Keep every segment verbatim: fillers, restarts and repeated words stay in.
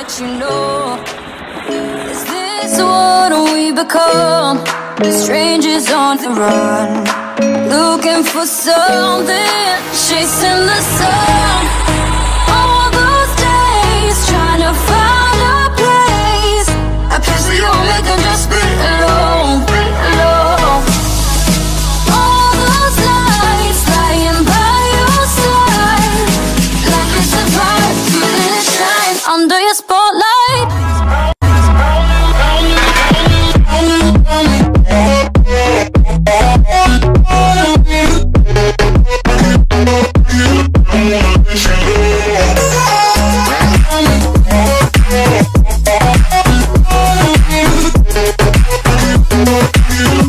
You know, is this what we become? Strangers on the run, looking for something, chasing the sun. All those days trying to find a place, a place where you and me can just be alone, be alone. All those nights lying by your side, like it's a fire, feeling it shine under your spotlight.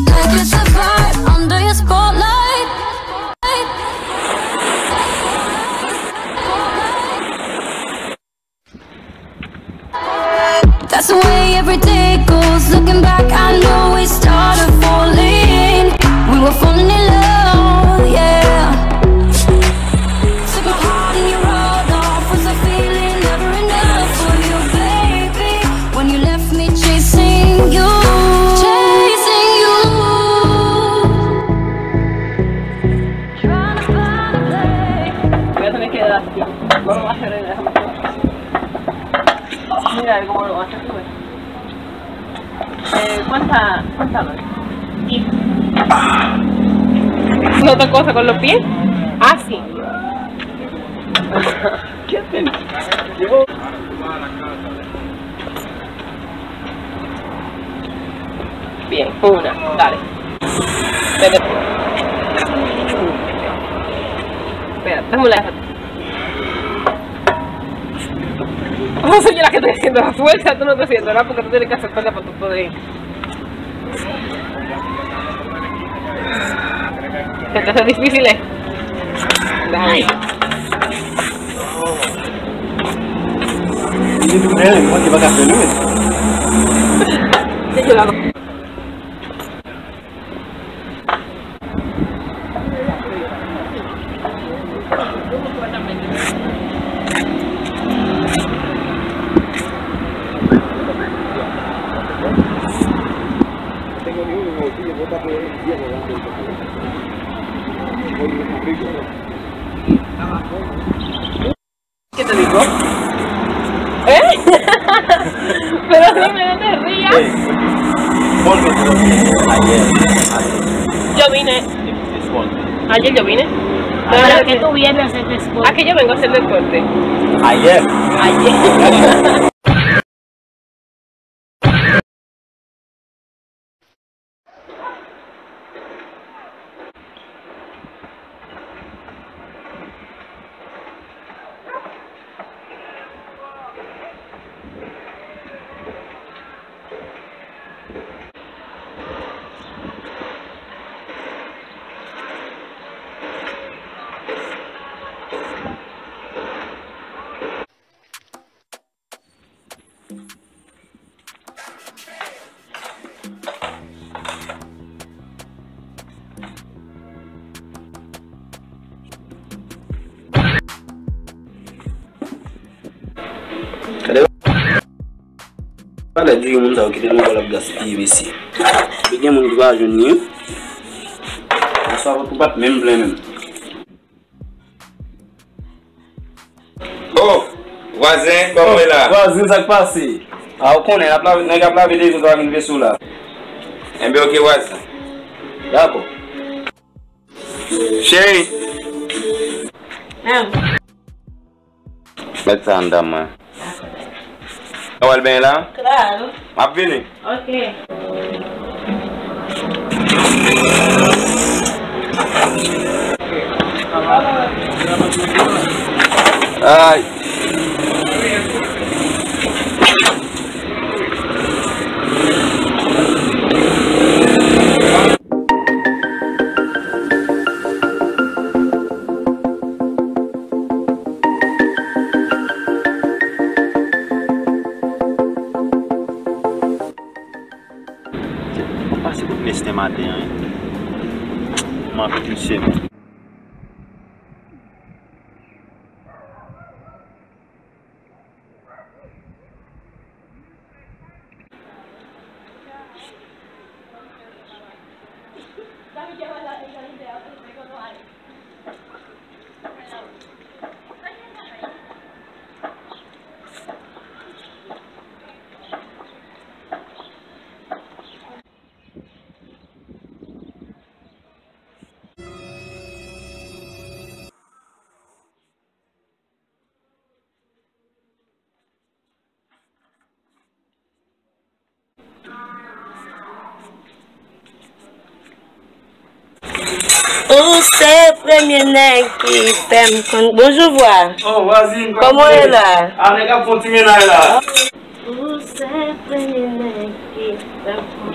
Like it's a fire under your spotlight. That's the way every day goes. Looking back, I know we started falling. We were falling in love, yeah. Took my heart and you rode off. Was a feeling never enough for you, baby. When you left me chasing you, chasing you. Trying to find a place. Voy a tener que dar aquí. No lo vas a hacer en esa. Mira, como lo hace, tú ves. Eh, cuenta, cuéntame. Quince. ¿No te cosa con los pies? Así. ¿Qué hacen? Bien, una, dale. Espérate. Espérate, dame un like. Vamos a seguir la que estoy haciendo la fuerza, tú no estás haciendo nada porque tú tienes que hacer fuerza para tu poder. Esto está difícil, eh. Dale. Li di tou byen, mwen ki pa ka fè l, wi. ¿Qué te digo? ¿Eh? Pero dime, no te rías. Ey, ¿cuánto tú dormiste ayer? Ayer. Yo vine. Ayer yo vine. ¿Para qué tú vienes a hacer deporte? ¿A qué yo vengo a hacer deporte? Ayer. Ayer. Gade. Valè djouyi moun sa yo kite nou wè l ap gaspiye, mesye. Epi gen moun ki pa jwenn li. Aswè ou pa t menm plen menm. Oh, vwazen, kòman w ye la? Vwazen, sa k pase? A, ou konnen, n ap lave, nèg ap lave devan, sa vin vese w la. Enben, oke, vwazen. Dakò. Cheri. Mèt sa anndan mwen. Ou al benyen la? Klaro. M ap vini. Ok. Ay. Mwen pase kot Nestin maten an, wi. Mwen avèk misye menm. Ou se premye nèg ki fè m konn. Bonjou, vwa. Oh, vwazin, kòman w ye la? A, nèg ap fè yon ti mennaj la. Ou se premye nèg ki fè m konn.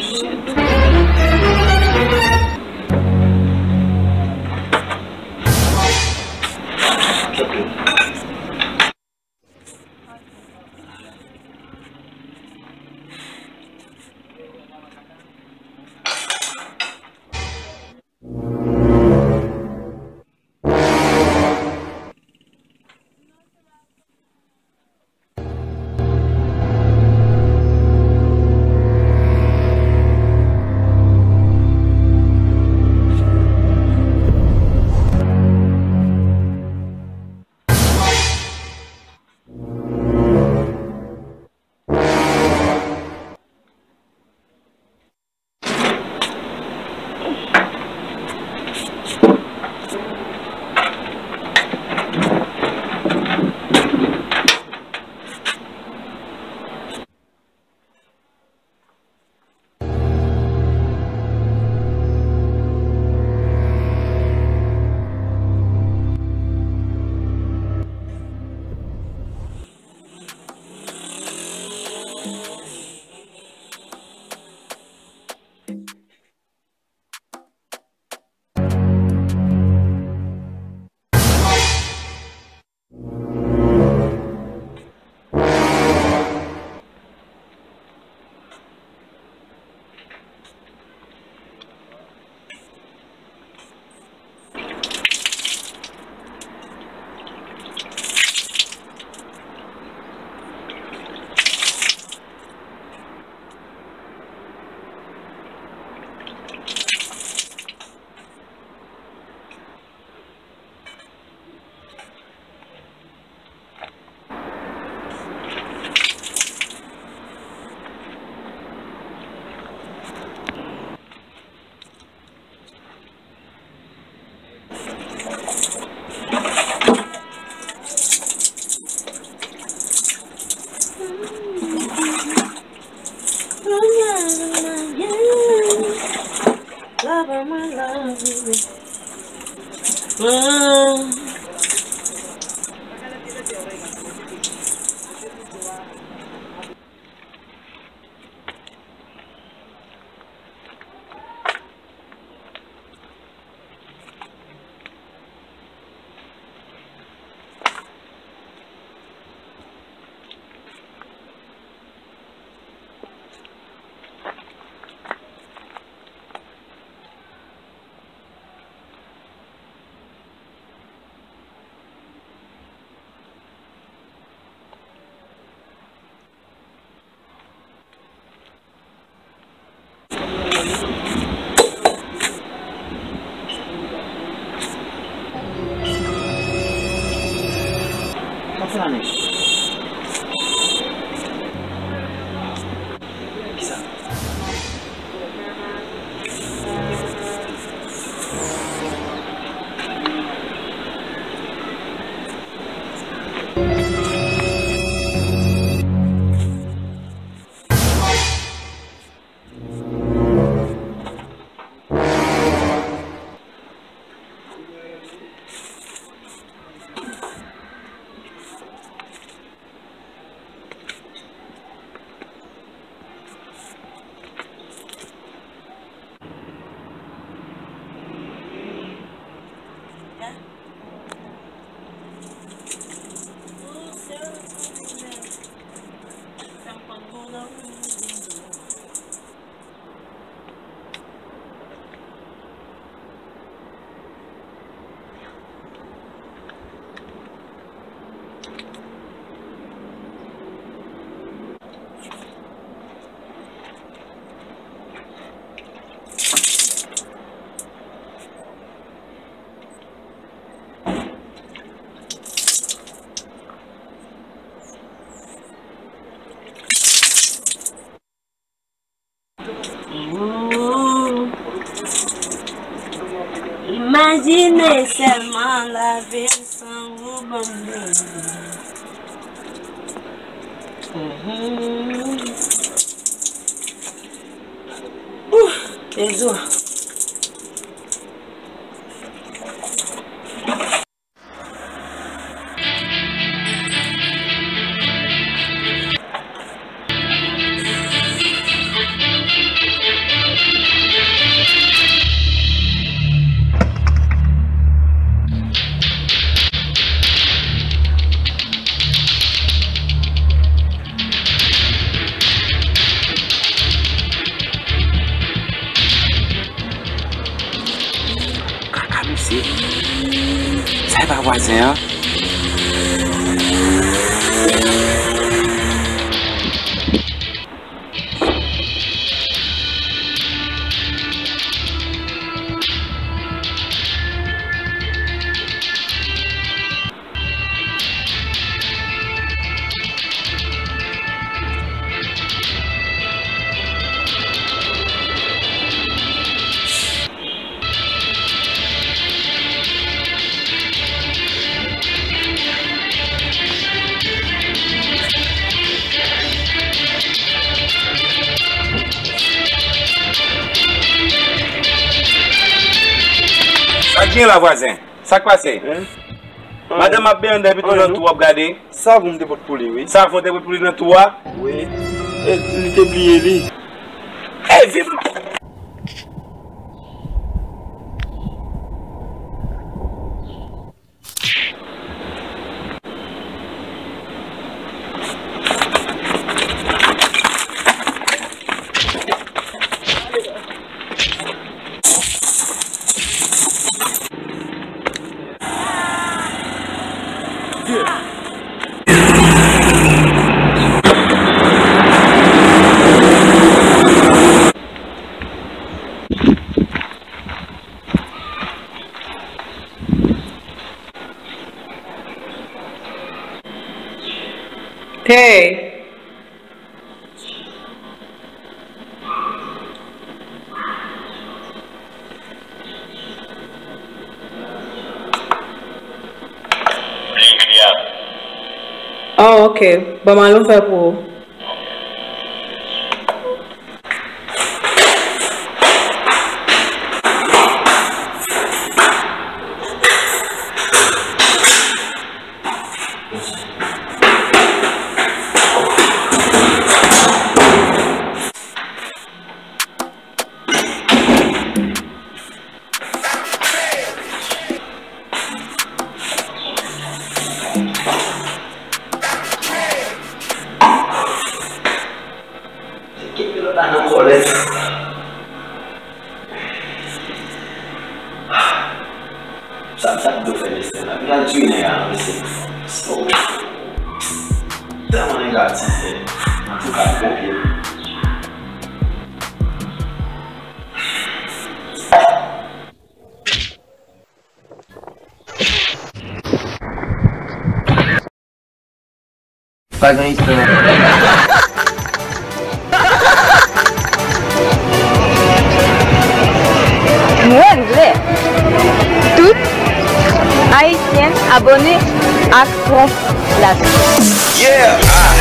Ooh. Imajine sèlman lavi san ou ban m de. Mhm. Ooh, Jezi. Vwazen an. Sa k gen la, vwazen? Sa k pase? Madanm ap benyen anndan epi tou nan twou w ap gade. Savon m te pot pou li, wi. Savon te pot pou li nan twou a? Wi. E, li te bliye li. Ey, vin. Hey. Oh, ok. Ban m al ouvè pou ou. Kèk minit la nan kòlè. Sa, sa m dwe fè mesye la? M pral tiye nèg la, non, mesye. So, tèlman negatif, men. Antouka, bon pye. Pa gen istwa. Mwen vle tout Ayisyen abòne ak Front Latino. Yeah!